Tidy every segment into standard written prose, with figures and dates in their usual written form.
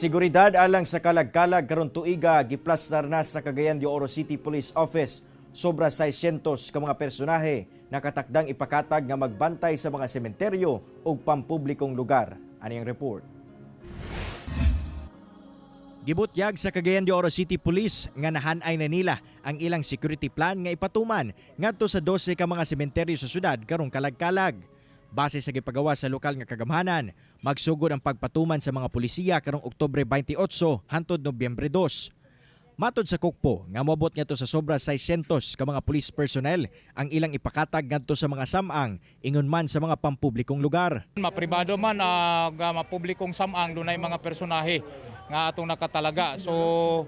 Seguridad alang sa kalag-kalag karon tuiga giplastar na sa Cagayan de Oro City Police Office. Sobra 600 ka mga personahe nakatakdang ipakatag nga magbantay sa mga sementeryo ug pampublikong lugar. Ani ang report. Gibutyag sa Cagayan de Oro City Police nga nahanay na nila ang ilang security plan nga ipatuman ngadto sa 12 ka mga sementeryo sa syudad karong kalag-kalag. Base sa gipagawa sa lokal nga kagamhanan, magsugod ang pagpatuman sa mga pulisiya karong Oktubre 28 hantod Nobyembre 2. Matod sa Kukpo, nga moabot ngadto sa sobra 600 ka mga police personnel ang ilang ipakatag ngadto sa mga samang ingon man sa mga pampublikong lugar. Mapribado man mapublikong samang, dunay mga personahe nga atong nakatalaga. So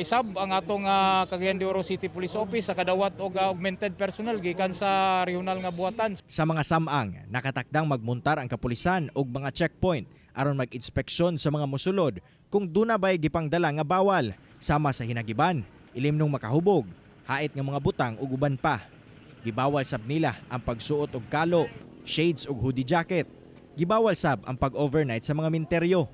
isab ang atong Cagayan de Oro City Police Office sa kadawat og augmented personnel gikan sa regional nga buhatan. Sa mga samang, nakatakdang magmuntar ang kapulisan og mga checkpoint aron mag-inspeksyon sa mga musulod kung duna bay gipangdala nga bawal sama sa hinagiban, ilimnong makahubog, hait nga mga butang ug uban pa. Gibawal sab nila ang pagsuot og kalo, shades ug hoodie jacket. Gibawal sab ang pag-overnight sa mga minteryo.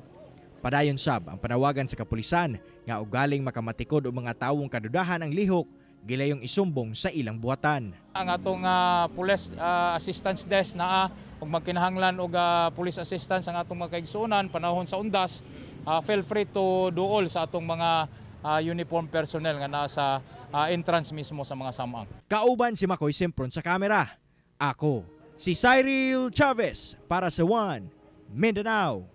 Padayon sab ang panawagan sa kapulisan nga ugaling makamatikod og mga tawong kadudahan ang lihok, gilayong isumbong sa ilang buhatan. Ang atong police assistance desk naa ug magkinahanglan og police assistance ang atong mga kaigsuonan panahon sa undas, feel free to duol sa atong mga uniform personnel nga nasa entrance mismo sa mga samang. Kauban si Makoy Sempron sa kamera. Ako, si Cyril Chavez para sa One Mindanao.